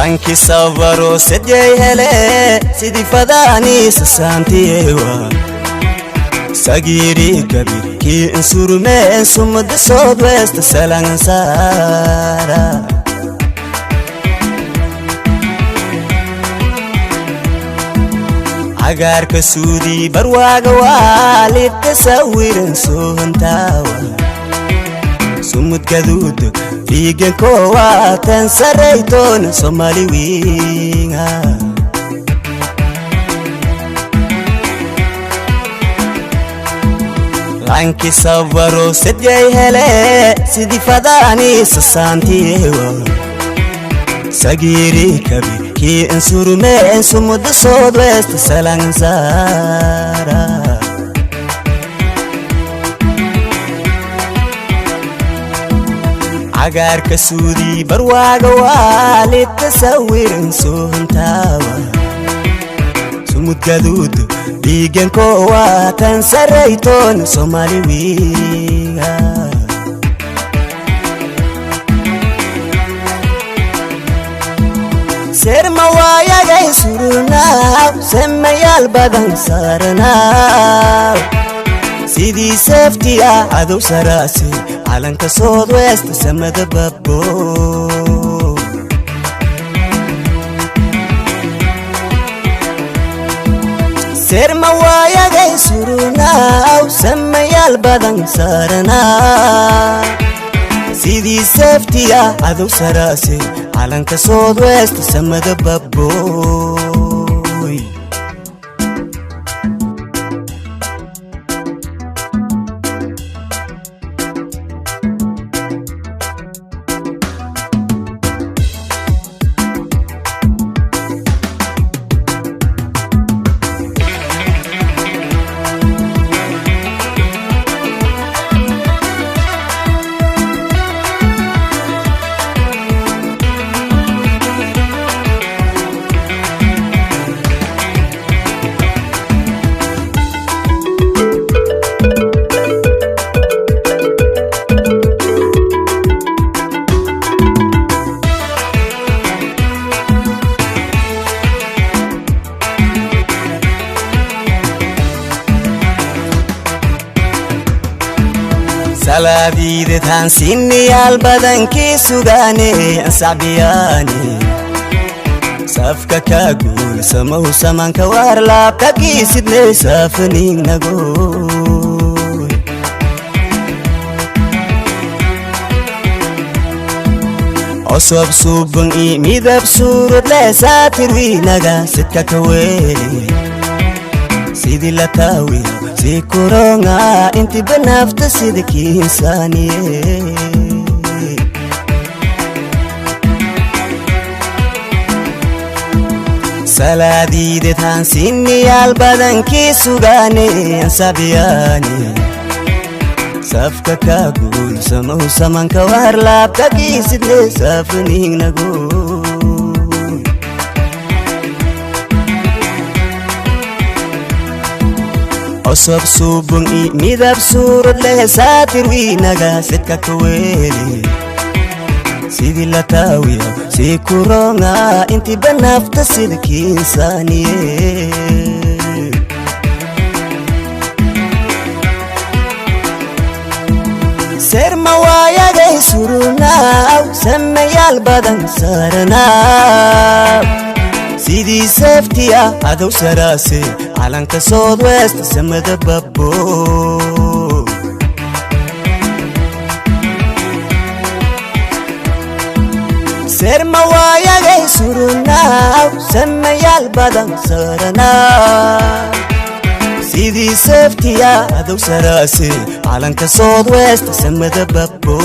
Lanki sabaro sedjay hele sidii fadaani saantiyewa sagiri kabir ki insurme sumad sood west salang sara. Cagaarka suudi barwaaga waalidka sawiran soohantaawa sumud gaduud dhiigan koowaatan saraytoon Soomaali wiinga. Lanki sabaro sedjay hele sidii fadaani sasaantiyewa sagiri kabi ki insurme sumud sood west salang sara. Cagaarka suudi barwaaga waalidka sawiran soohantaawa sumud gaduud dhiigan koowaatan saraytoon Soomaali wiiga. Serma waayagay surunaaw semayaal badan saaranaaw sidii seeftiya cadow saraase calanka sood west samada babbo. Serma waayagay surunaaw semayaal badan saaranaaw sidii seeftiya cadow saraase calanka sood west samada babboy. Salaadiidad hansiniyaal badankii sugaane ansacbiyaane safka ka guulsamaw samanka waarlaabka giisidne saafaniignagoy. Osob suban i midab suurad le saatirwiinaga sidka kaweele sidii la taawiyo si kuronga inti banaafta sida kiinsaaniye. Salaadiidad hansiniyaal badankii sugaane ansabiyaane safka ka guulsamaw samanka waarlaabka giisidne saafaniignago. Osob suubun i midab suurad leh saatirwiinaga sidka kaweele sidii la taawiyo si kuronga inti banaafta sida kiinsaaniye. Serma waayagay surunaaw samayaal badan saaranaaw sidii seeftiya cadow saraase calanka sood west samada babbo. Serma waayagay surunaaw samayaal badan saaranaaw sidii seeftiya cadow saraase calanka sood west samada babbo.